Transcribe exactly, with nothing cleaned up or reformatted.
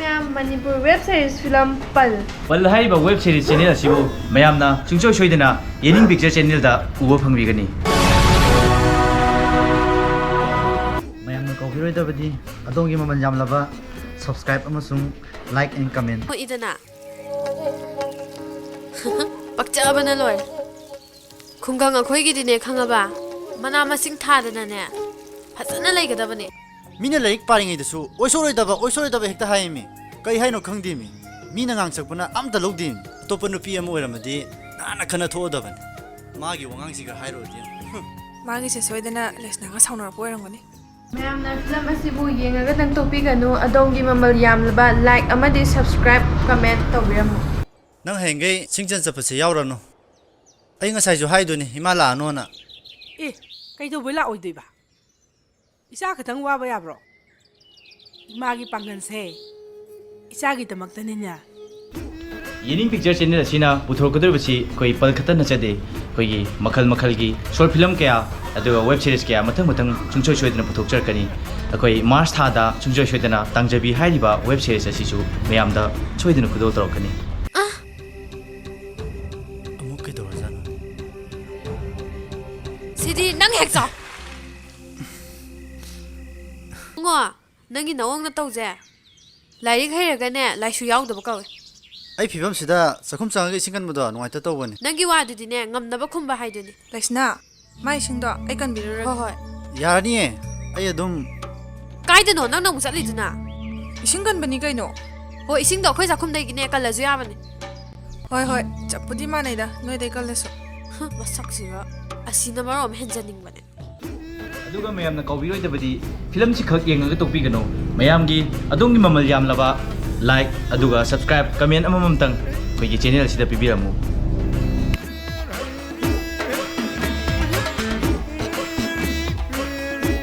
ꯃꯌꯥꯝ, Manipur web series film ꯄꯜ꯫ ꯄꯜ ꯍꯥꯏꯔꯤꯕ web series channel ꯑꯁꯤꯕꯨ ꯃꯌꯥꯝꯅ ꯁꯨꯡꯁꯣꯏ ꯁꯣꯏꯗꯅ ꯌꯦꯅꯤꯡ ꯄꯤꯛꯆꯔ ꯆꯦꯅꯦꯜꯗ ꯎꯕ ꯐꯪꯕꯤꯒꯅꯤ꯫ ꯃꯌꯥꯝꯅ ꯀꯧꯕꯤꯔꯣꯏꯗꯕꯗꯤ ꯑꯗꯣꯝꯒꯤ ꯃꯃꯜ ꯌꯥꯝꯂꯕ subscribe ꯑꯃꯁꯨꯡ like and comment꯫ ꯏꯗꯅ꯫ ꯄꯛꯆꯕꯅ ꯂꯣꯏꯔꯦ꯫ ꯈꯨꯡꯒꯪ ꯑꯩꯈꯣꯏꯒꯤꯗꯤꯅꯦ, ꯈꯪꯉꯕ? ꯃꯅꯥ ꯃꯁꯤꯡ ꯊꯥꯗꯅꯅꯦ, ꯐꯖꯅ ꯂꯩꯒꯗꯕꯅꯦ꯫ ꯃꯤꯅ ꯂꯥꯏꯔꯤꯛ ꯄꯥꯔꯤꯉꯩꯗꯁꯨ ꯑꯣꯏꯁꯣꯏꯔꯣꯏꯗꯕ, ꯑꯣꯏꯁꯣꯏꯔꯣꯏꯗꯕ ꯍꯦꯛꯇ ꯍꯥꯏꯌꯦꯃꯤ꯫ ꯀꯩ ꯍꯥꯏꯅꯣ ꯈꯪꯗꯦꯃꯤ꯫ ꯃꯤꯅ ꯉꯥꯡꯆꯛꯄꯅ ꯑꯝꯇ ꯂꯧꯗꯦꯃꯤ꯫ ꯑꯇꯣꯞꯄ ꯅꯨꯄꯤ ꯑꯃ ꯑꯣꯏꯔꯝꯃꯗꯤ ꯅꯥꯟꯅ ꯈꯟꯅ ꯊꯣꯛꯑꯗꯕꯅꯤ꯫ ꯃꯥꯒꯤ ꯋꯥꯉꯥꯡꯁꯤꯒ ꯍꯥꯏꯔꯨꯔꯗꯤ꯫ ꯍꯨꯝ꯫ ꯃꯥꯒꯤꯁꯦ ꯁꯣꯏꯗꯅ ꯂꯩꯁꯅꯥꯒ ꯁꯥꯎꯅꯔꯛꯄ ꯑꯣꯏꯔꯝꯒꯅꯤ꯫ ꯃꯌꯥꯝꯅ ꯐꯤꯂꯝ ꯑꯁꯤꯕꯨ ꯌꯦꯡꯉꯒꯗꯪ ꯇꯣꯛꯄꯤꯒꯅꯨ, ꯑꯗꯣꯝꯒꯤ ꯃꯃꯜ ꯌꯥꯝꯂꯕ like ꯑꯃꯗꯤ subscribe, comment ꯇꯧꯕꯤꯔꯝꯃꯨ꯫ ꯅꯪ ꯍꯌꯦꯡꯈꯩ ꯁꯤꯡꯆꯟ ꯆꯠꯄꯁꯦ ꯌꯥꯎꯔꯅꯨ꯫ ꯑꯩ ꯉꯁꯥꯏꯁꯨ ꯍꯥꯏꯗꯨꯅꯤ, ꯏꯃꯥ ꯂꯥꯛꯑꯅꯣꯅ꯫ ꯑꯦ, ꯀꯩꯗꯧꯕꯩ ꯂꯥꯛꯑꯣꯏꯗꯣꯏꯕ? ꯏꯆꯥ ꯈꯛꯇꯪ ꯋꯥꯕ ꯌꯥꯕ꯭ꯔꯣ? ꯏꯃꯥꯒꯤ ꯄꯥꯡꯒꯜꯁꯦ ꯏꯆꯥꯒꯤꯗꯃꯛꯇꯅꯤꯅꯦ꯫ ꯌꯦꯅꯤꯡ ꯄꯤꯛꯆꯔ ꯆꯦꯅꯦꯜ ꯑꯁꯤꯅ ꯄꯨꯊꯣꯔꯛꯀꯗꯧꯔꯤꯕꯁꯤ ꯑꯩꯈꯣꯏ ꯄꯜ ꯈꯛꯇ ꯅꯠꯆꯗꯦ, ꯑꯩꯈꯣꯏꯒꯤ ꯃꯈꯜ ꯃꯈꯜꯒꯤ ꯁꯣꯔꯠ ꯐꯤꯂꯝ ꯀꯌꯥ, ꯑꯗꯨꯒ ꯋꯦꯕ ꯁꯤꯔꯤꯁ ꯀꯌꯥ ꯃꯊꯪ ꯃꯊꯪ ꯁꯨꯡꯁꯣꯏ ꯁꯣꯏꯗꯅ ꯄꯨꯊꯣꯛꯆꯔꯛꯀꯅꯤ꯫ ꯑꯩꯈꯣꯏ ꯃꯥꯔꯆ ꯊꯥꯗ ꯁꯨꯡꯁꯣꯏ ꯁꯣꯏꯗꯅ ꯇꯥꯡꯖꯕꯤ ꯍꯥꯏꯔꯤꯕ ꯋꯦꯕ ꯁꯤꯔꯤꯁ ꯑꯁꯤꯁꯨ ꯃꯌꯥꯝꯗ ꯁꯣꯏꯗꯅ ꯈꯨꯗꯣꯜ ꯇꯧꯔꯛꯀꯅꯤ꯫ ꯑ꯫ ꯑꯃꯨꯛ ꯀꯩꯗꯧꯔꯖꯥꯠꯅꯣ? ꯁꯤꯗꯤ ꯅꯪ ꯍꯦꯛ ꯆꯥꯎ꯫ ꯏꯕꯨꯡꯉꯣ, ꯅꯪꯒꯤ ꯅꯑꯣꯡ ꯅꯇꯧꯁꯦ ꯂꯥꯏꯔꯤꯛ ꯍꯩꯔꯒꯅꯦ, ꯂꯥꯏꯁꯨ ꯌꯥꯎꯗꯕ ꯀꯧꯋꯦ꯫ ꯑꯩ ꯐꯤꯕꯝꯁꯤꯗ ꯆꯥꯛꯈꯨꯝ ꯆꯪꯉꯒ ꯏꯁꯤꯡ ꯀꯟꯕꯗꯣ ꯅꯨꯡꯉꯥꯏꯇ ꯇꯧꯕꯅꯤ꯫ ꯅꯪꯒꯤ ꯋꯥꯗꯨꯗꯤꯅꯦ, ꯉꯝꯅꯕ ꯈꯨꯝꯕ ꯍꯥꯏꯗꯨꯅꯤ꯫ ꯂꯩꯁꯅꯥ, ꯃꯥꯏ ꯏꯁꯤꯡꯗꯣ ꯑꯩ ꯀꯟꯕꯤꯔꯨꯔꯒꯦ꯫ ꯍꯣꯏ, ꯍꯣꯏ꯫ ꯌꯥꯔꯅꯤꯌꯦ, ꯑꯩ ꯑꯗꯨꯝ꯫ ꯀꯥꯏꯗꯅꯣ ꯅꯪꯅ ꯑꯃꯨꯛ ꯆꯠꯂꯤꯗꯨꯅ? ꯏꯁꯤꯡ ꯀꯟꯕꯅꯤ ꯀꯩꯅꯣ꯫ ꯍꯣꯏ, ꯏꯁꯤꯡꯗꯣ ꯑꯩꯈꯣꯏ ꯆꯥꯛꯈꯨꯝꯗꯒꯤꯅꯦ ꯀꯜꯂꯁꯨ ꯌꯥꯕꯅꯤ꯫ ꯍꯣꯏ, ꯍꯣꯏ, ꯆꯞꯄꯨꯗꯤ ꯃꯥꯟꯅꯩꯗ, ꯅꯣꯏꯗꯩ ꯀꯜꯂꯁꯨ꯫ ꯍ, ꯃꯁꯛꯁꯤꯒ꯫ ꯑꯁꯤꯅ ꯃꯔꯣꯟ ꯑꯃ ꯍꯦꯟꯖꯅꯤꯡꯕꯅꯦ꯫ ꯑꯗꯨꯒ ꯃꯌꯥꯝꯅ ꯀꯥꯎꯕꯤꯔꯣꯏꯗꯕꯗꯤ, ꯐꯤꯂꯝꯁꯤ ꯈꯛ ꯌꯦꯡꯉꯒ ꯇꯣꯛꯄꯤꯒꯅꯨ꯫ ꯃꯌꯥꯝꯒꯤ, ꯑꯗꯣꯝꯒꯤ ꯃꯃꯜ ꯌꯥꯝꯂꯕ like ꯑꯗꯨꯒ subscribe, comment ꯑꯃꯃꯝꯇꯪ ꯑꯩꯈꯣꯏꯒꯤ ꯆꯦꯅꯦꯜ ꯑꯁꯤꯗ ꯄꯤꯕꯤꯔꯝꯃꯨ꯫